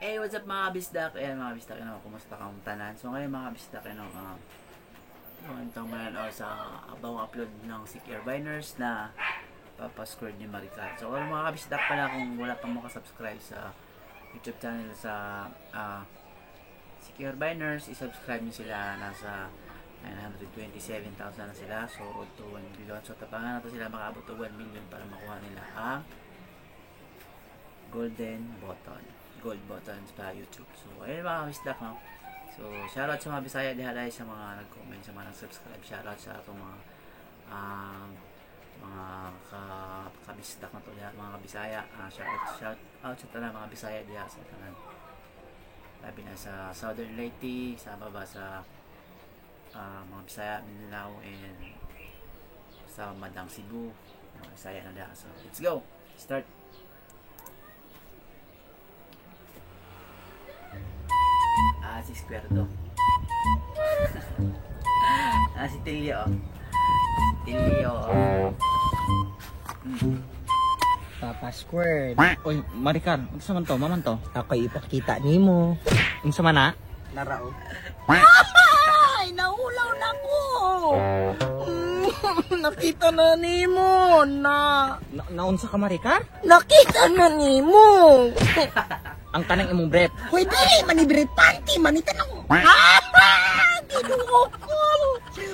Hey, what's up, mga bisdak? Ayan, mga bisdak, ano, kumusta kang tanan? So ngayon, mga bisdak, ano, itong mananaw sa abang upload ng Sick Airbiners na Papa Squared ni Maricar. So ano, mga kabisdak pala, kung wala pang makasubscribe sa YouTube channel sa Sick Airbiners, isubscribe nyo sila. Nasa 927,000 na sila. So road to 1 million. So tapangan natin sila makaabot to 1 million para makuha nila ang golden button. Gold button sa YouTube. So ayun, mga kabisdak, no? So shoutout sa mga Bisaya diha dahil sa mga nag-comment, sa mga nag-subscribe. Shoutout sa atong mga mga kabisdak na to diha, mga kabisaya. Shout out sa tanan mga Bisaya diha sa tanan. Labi na sa Southern Leyte, sa baba sa mga Bisaya, Mindanao and sa Madang Cebu, mga Bisaya na diha. So let's go. Start. Ah, si Square do. Ah, si Tilio. Tilio. Papa Squared. Oy, Maricar, unsa man to? Maman to? Ako ipakita nimo. Unsa man na? Narao. Ay, naulaw na ko. Nakita na nimo na. Na naunsa ka, Maricar? Nakita na nimo. Ang kanang imong brief. Hoy, dili man ni panty man ni tanong. Ah, Ginoo ko.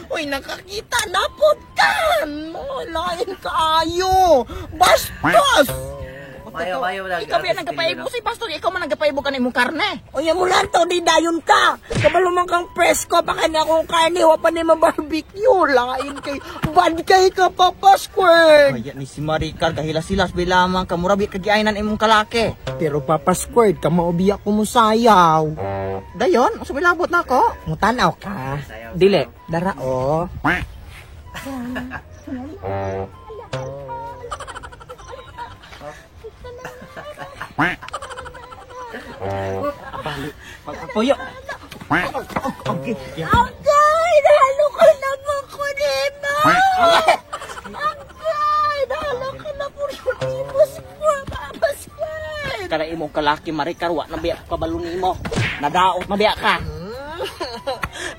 Hoy, nakakita na pod ka. No, lain kaayo. Bastos. Mayo, mayo lang. Ikaw ba nagpaibo si pastor? Ikaw man nagpaibo ka na imong karne. Uy, mo lang to, di dayon ka. Kabalo man kang presko, baka na akong karne, wa pa ni ma-barbecue. Lain kay, bad kay ka, Papa Squared. Kaya ni si Maricar kahila-silas bilamang ka mura bi kagiainan imong kalaki. Pero Papa Squared, kamaubiya ko mo sayaw. Dayon, unsa may labot nako? Mutanaw ka. Dili. Dara, oh. Balik. Pagpuyo. Okay. Agay! Nahalo ka na mo ko nimo! Agay! Nahalo ka na po nimo, Squared, Papa Squared! Kada imong kalaki, Maricar, wa na biya ko kabalo nimo. Nadaot na biya ka.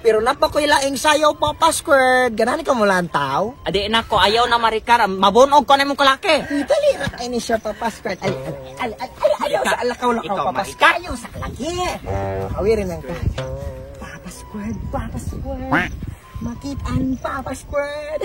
Pero napakoy laing sayaw, Papa Squared. Ganahan ka mo lantaw? Adi nako, ayaw na, Maricar, mabunog ko na imong kalaki. Dali ra kay ni siya, Papa Squared. Ali, ali, ali, ali, ayaw sa alakaw-lakaw, Ikaw, Papa Maricar. Squared. Ayaw sa kalaki. Kawirin lang ka. Papa Squared, Papa Squared. Makitaan, Papa Squared.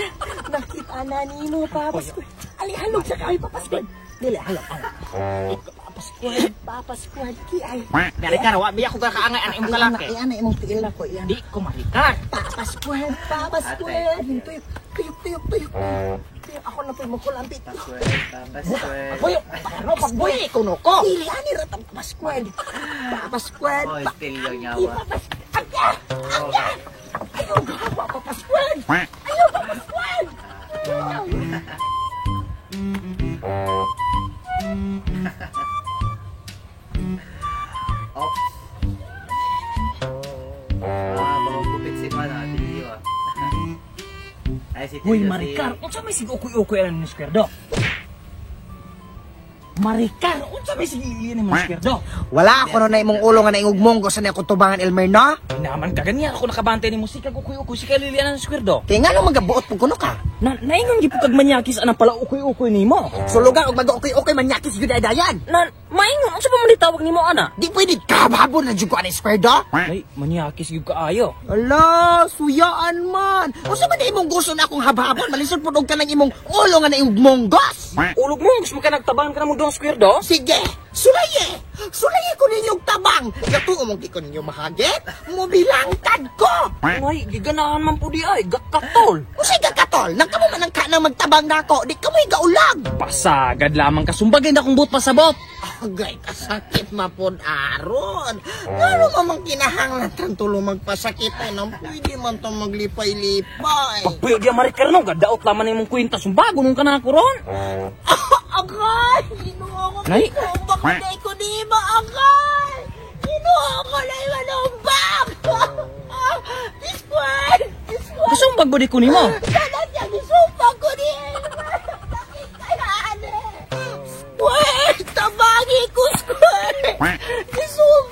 Nakita na nimo, Papa Squared. Ali, halog sa kayo, Papa Squared. Dili, halog, halog. Papa Squared, Papa Squared, ki ay. Maricar, wa biya ko kaangay ang imong kalaki. Iyan na imong tiil na ko, iyan. Di ko, Maricar. Papa Squared, Papa Squared. Tuyok, tuyok, tuyok, tuyok. Tuyok, ako na po yung magkulampit. Square, Papa Square. Pagpuyo. Ano pagbuhi kuno ko? Dili, ani ratang Papa Squared. Papa Squared. Oh, Tilio niya. Papa Squared. Agya! Agya! Ayaw, gawa, Papa Squared! Ayaw, Papa Squared! Ops. Ah, bagong gupit si Mana, Tilio ah. Ay, si Tilio. Hoy, Maricar, unsa may sig ukoy-ukoy ni Square do? Maricar, unsa may sig ili ni Square do? Wala ako na imong ulo nga naingog monggo sa ako tubangan, Elmer, no? Naman ka ganyan ako nakabantay nimo sikag ukoy-ukoy si kalilian ng Square do. Kaya nga nung magabuot po kuno ka. Na naingon gyud kag manyakis anang pala ukoy-ukoy nimo. Suluga og mag-ukoy-ukoy manyakis gyud ay dayan. Na maingon unsa pa man ditawag nimo ana? Di pwede kababon na jud ko ani Square do. Ay, manyakis gyud kaayo. Ala, suyaan man. Unsa man imong gusto na akong habhabon, malisod pud og kanang imong ulo nga naingog monggos. Ulog mo, gusto mo ka nagtabangan ka na mo dong Square do? Sige, sulaye. Sulaye ko ninyong tabang. Gatuo mong di ko ninyo mahagit. Mubilangkad ko. Ay, giganahan man po di ay, gakatol. Usay gakatol, nang kamo man ang kanang magtabang nako, di kamoy gaulag. Pasagad lamang kasumbagin akong buot pasabot. Agay, kasakit mapod aron. Ngano mamang kinahanglan tan tulo magpasakit ay nang pwede man to maglipay-lipay. Pagpuyo di Maricar no, gadaot laman imong kwenta sumbago nung kana ko ron. Agay! Ginoo ko, Nay. manumbak na ko di ba, agay! Ginoo ko na manumbak! Squad! Squad! Kasumbag ba di ko nimo? Sana siya gisumbag ko ni Square! Tabagi ko, Square! Gisumbag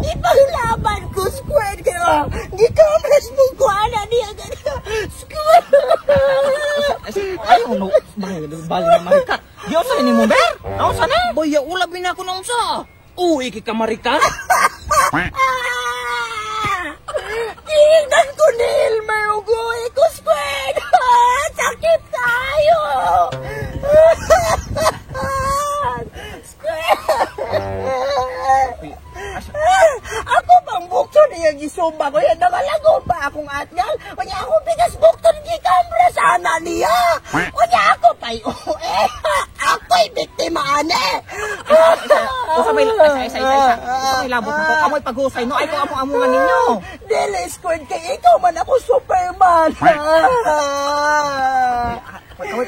nimo? Ipaglaban ko, Squid! Kaya, gikamras mo ko, ana niya, Squid! Ay, ano? Bali na Maricar. Di unsa ni mo, Ber? Unsa na? Boy, ulabi na ako na unsa. Uy, kay ka Maricar. Tingnan ko ni Elmer Ugoy ko, Squid! Sakit tayo! Squid! Ako pang bukton niya gisumba ko. Yan, nakalago pa akong atgal. Unya ako bigas bukton gikamra sana niya. Unya ako pa'y uwe. Ako'y biktima ane. Usa may isa isa isa isa. Usa may labot nako. Kamoy paghusay no ay ko among amungan ninyo. Dili, Squid, kay ikaw man ako Superman.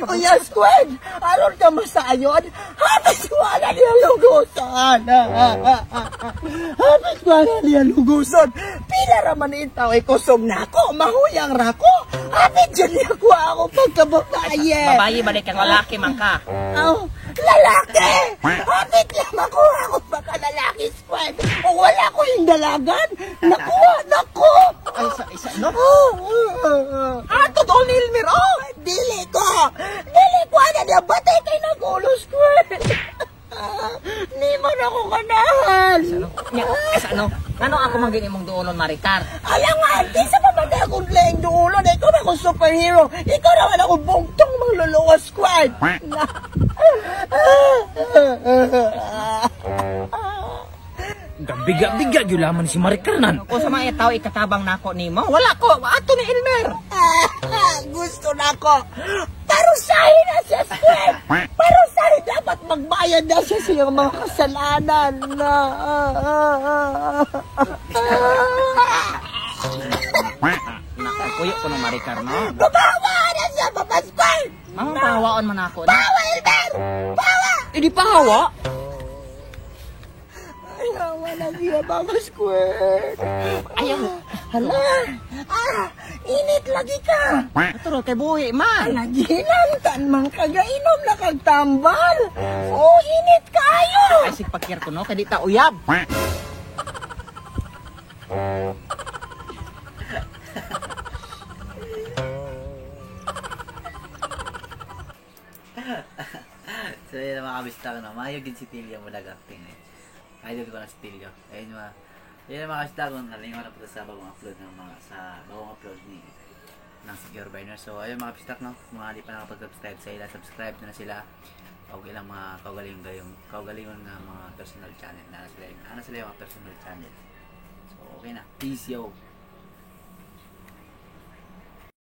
Unya, Squid, aron ka masayon. Hapit ko na niya lugusan. Hapit ko na niya lugusan. Pila raman itaw ay kusog na ako. Mahuyang ra ko. Hapit dyan niya ko ako pagkababaye. Babaye balik kang lalaki man ka. Oh, lalaki! Hapit lang makuha ko baka lalaki, Squid. O wala ko yung dalagan. Nakuha, naku! Ay isa isa no. Ah, totoo ni Elmer, oh! Dili ko! Dili ko, ano niya, batay kay nagulo, Squid! Ni man ako kanahan! Nya, isa no. Ngano ako man gini imong duolon Maricar? Alam nga, di sa pamatay akong laing duolon. Ikaw na akong superhero. Ikaw naman ako bugtong mangluluwas, Squad. Gabiga-biga gyud laman si Maricar nan. Kung sa mga tao ikatabang nako nimo, wala ko ato ni Elmer. Gusto na ako. Parusahin na siya, Squid! Parusahin! Dapat magbayad na siya sa iyong mga kasalanan. Nakuyo ko no Maricar no. Babawa na siya, Papa Squid! Mama pahawaon man ako. No? Bawa, Elmer! Bawa! Idi pahawa. Ay, awa na siya, Papa Squid. Ayaw. Hala! Ah! Init lagi ka! Atro kay buhi man. Lagi lantan man kagainom na kagtambal! Oh, init kayo! Ay sig pakir ko no kay di ta uyab. So yun mga kabistak no, maayo gid si Tilio mo nag-acting eh. Idol ko na si Tilio. Ayun mga, yun mga kabistak kung nalingaw na po sa bagong upload ng mga sa bagong upload ni ng Secure Biner. So ayun mga kabistak no, kung mga di pa nakapag-subscribe sa ila, subscribe na sila og ilang mga kaugalingon nga mga personal channel na sila, ano sila yung mga personal channel. So okay na. Peace yo.